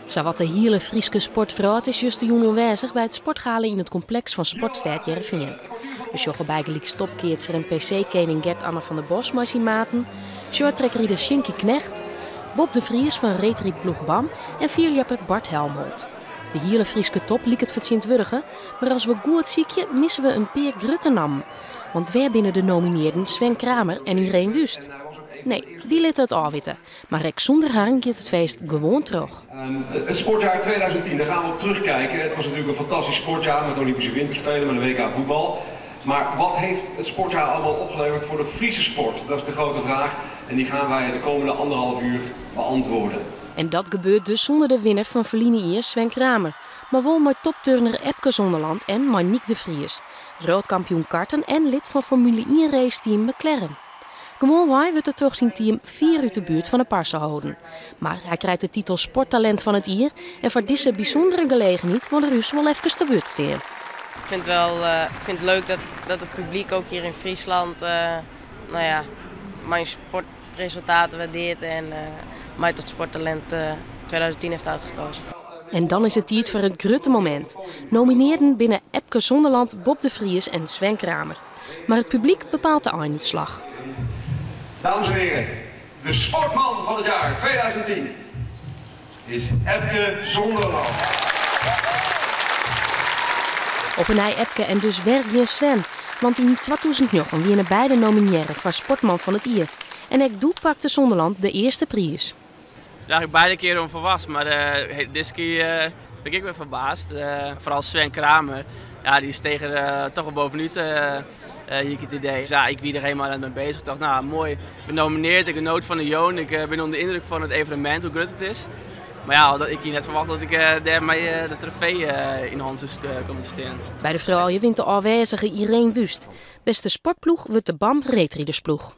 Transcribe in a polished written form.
Sawat de hiele Fryske sportwrâld is justerjûn oanwêzich by it sportgala yn it kompleks fan Sportstêd Hearrenfean. We sjogge bygelyks topkeatser en PC-kening Gert-Anne van der Bos mei syn maten, shorttrackrider Sjinkie Knegt, Bob de Vries fan reedrydploech BAM en fierljepper Bart Helmholt. De hiele Fryske top liket fertsjintwurdige, mar as we goed sykje misse we in pear grutte nammen. Want wêr binne de nominearden Sven Kramer en Ireen Wüst? Nee, dy litte it ôfwitte. Mar ek sûnder harren giet it feest gewoan troch. Het sportjaar 2010, daar gaan we op terugkijken. Het was natuurlijk een fantastisch sportjaar met de Olympische Winterspelen, met de WK voetbal. Maar wat heeft het sportjaar allemaal opgeleverd voor de Friese sport? Dat is de grote vraag en die gaan wij de komende anderhalf uur beantwoorden. En dat gebeurt dus sûnder de winner fan ferline jier Sven Kramer, mar wol mei topturner Epke Zonderland en mei Nyck de Vries, wrâldkampioen karten en lid fan Formule ien raceteam McLaren. Gewoanwei wurdt er troch syn team fier út de buert fan 'e parse holden. Mar hy krijt de titel Sporttalint fan it jier en foar dizze bysûndere gelegenheid wol er ús wol efkes te wurd stean. Ik vind het wel, ik vind het leuk dat, dat het publiek ook hier in Friesland, nou ja, mijn sportresultaten waardeert en mij tot sporttalent 2010 heeft uitgekozen. En dan is it tiid foar it grutte momint. Nominearden binne Epke Zonderland, Bob de Vries en Sven Kramer. Mar it publyk bepaalt de einútslach. Dames en heren, de sportman van het jaar 2010 is Epke Zonderland. Op 'e nij Epke en dus wer gjin Sven. Want yn 2009 wiene beide nominearre foar sportman fan it jier. En ek doe pakte Zonderland de earste priis. Eigenlijk beide kearen ûnferwachts, mar dizze kear bin ik ek wer ferbaasd. Foaral Sven Kramer, ja, dy steech der toch wol bovenút, hie ik it idee. Dus ja, ik wie der helemaal net mei beuzich. Ik tocht, nou moai, ik bin nominearre, ik genoat fan de jûn, ik bin ûnder de yndruk fan it evenemint, hoe grut it is. Mar ja, ik hie net ferwachte dat ik dêr mei de trofee yn hannen soe komme te stean. By de froulju wint de ôfwêzige Ireen Wüst. Bêste sportploech wurdt de BAM reedridersploech.